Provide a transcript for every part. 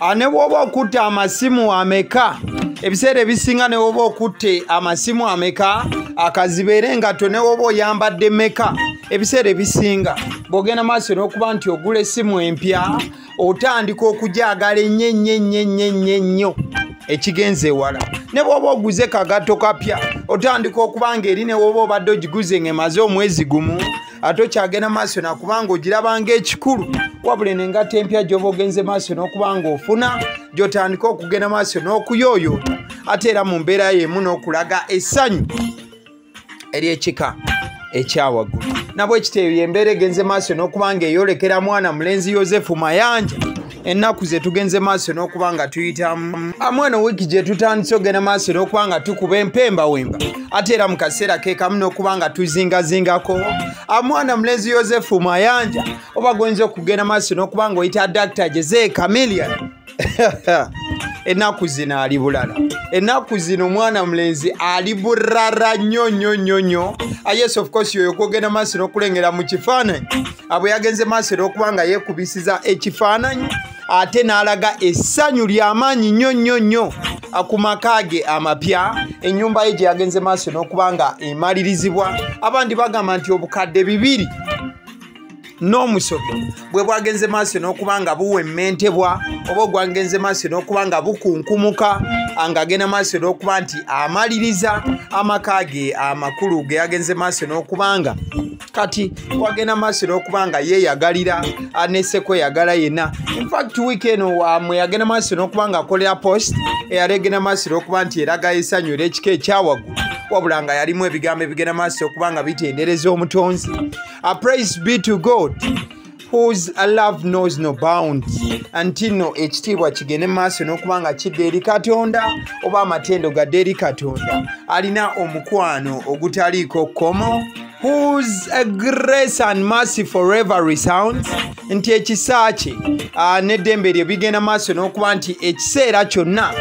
Ne bw'oba okutte amasimu ameka, ebiseera ebisinga ne bw'oba okutte amasimu ameka, akazibeere engatto ne bw'oba oyambadde meka, ebiseera ebisinga bw'ogenda maaso n'okuba nti ogula essimu empya, otandika okugyagala ennyo ennyo ennyo ennyo ennyo ennyo ekigenze ewala. Ne bw'oba oguze kagatto kapya, otandika okuba ng'eri ne bw'oba obadde ogiguze ng'emaze omwezi gumu, ate okyagenda maaso nakubanga ogiraba ng'ekikulu. Wabula eno engatto empya gy'oba ogenze maaso n'okuba ng'ofuna, gy'otandika okugenda maaso n'okuyooyoota, ate era mu mbeera y'emu n'okulaga essanyu ery'ekika ekyawaggulu. Nabwe kiteeyo y'embeera egenze maaso n'okuba ng'eyolekera mwana mulenzi Yosefu Mayanja ennaku ze tugenze maaso n'okuba nga tuyitamu. Amweno wiiki gye tutandise ogenda maaso n'okuba nga tukuba empembawemba, ate era mu kaseera ke kamu n'okuba nga tuzingazingako. Amwana mulenzi Yosefu Mayanja oba gwenza okugenda maaso n'okuba ng'oyita Dr. Jose Chameleone ennaku zino ali bulala. Ennaku zino omwana mulenzi ali burara nnyo nnyo nnyo nnyo. Yes, of course, yoyo kwogenda maaso n'okulengera mu kifaananyi. Bwe yagenze maaso n'okuba nga yeekubisiza ekifaananyi, ate n'alaga essanyu ly'amaanyi nnyo nnyo nnyo ku maka ge amapya, ennyumba ye gye yagenze maaso n'okuba nga emalirizibwa. Abandi bagamba nti obukadde 2 n'omusobyo bwe bwagenze maaso n'okuba nga buwemmentebwa, oba ogwagenze maaso n'okuba nga bukunkumuka, ng'agenda maaso n'okuba nti amaliriza amaka ge amakulu ge yagenze maaso n'okuba nga kati wagenda maaso n'okuba nga yeeyagalira nessekweyagala yenna. In fact, wiiki eno mwe yagenda maaso n'okuba nga akolera post eyali egenda maaso n'okuba nti eraga essanyu ery'ekika ekyawaggulu, wabula nga yalimu ebigambo ebigenda maaso okuba nga bitendereza omutonzi. A praise be to God whose love knows no bounds. Nti nno ekitiibwa kigende maaso n'okuba nga kidda eri Katonda, oba amatendo gadde eri Katonda alina omukwano ogutaliiko kkomo, whose grace and mercy forever resounds. Nti ekisa kye n'eddembe lye bigenda maaso n'okuba nti ekiseera kyonna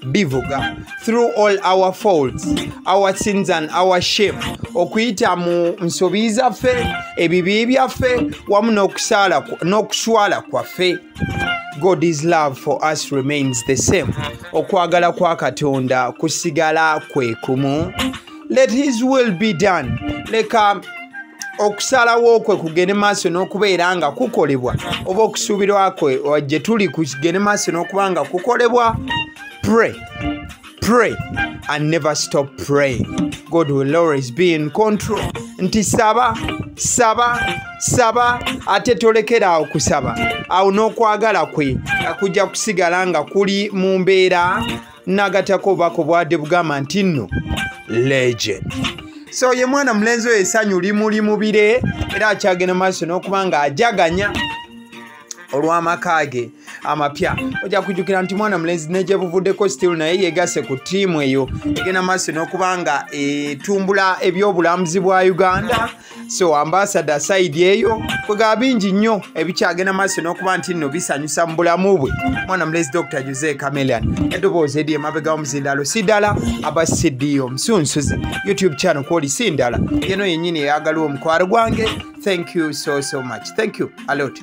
bivuga. Through all our faults, our sins and our shame, okuyita mu nsobi zaffe, ebibi byaffe, wamu n'okuswala kwaffe, God's love for us remains the same. Okwagala kwa Katonda kusigala kwe kumu. Let his will be done. Leka okusalawo kwe kugende maaso n'okubeera nga kukolebwa, oba okusuubirwa kwe gye tuli kugende maaso n'okuba nga kukolebwa. Pray, pray and never stop praying. God will always be in control. Nti saba, saba, saba, ate tolekera awo kusaba. Awo n'okwagala kwe kujja kusigala nga kuli mu mbeera n'agatako obubaka obwadde bugamba nti nno legend. So ye mwana mulenzi oyo essanyu limuli mu bire, era akyagenda maaso n'okuba nga ajaganya olw'amaka ge amapya. Ojja kujjukira nti mwana mulenzi ne gye buvuddeko still naye yeegase ku ttiimu eyo egenda maaso n'okuba nga etumbula ebyobulambuzi bwa Uganda. So ambassador side eyo kwegaba bingi nnyo ebikyagenda maaso n'okuba nti nno bisanyusa mu bulamu bwe. Mwana mulenzi Dr. Jose Chameleone, eddoboozi eri emabega w'omuzindalo si ddala, aba CD omusunsuzi YouTube channel kwoli si ndala, yeno yennyini eyagala omukwano gwange. Thank you so so much, thank you a lot.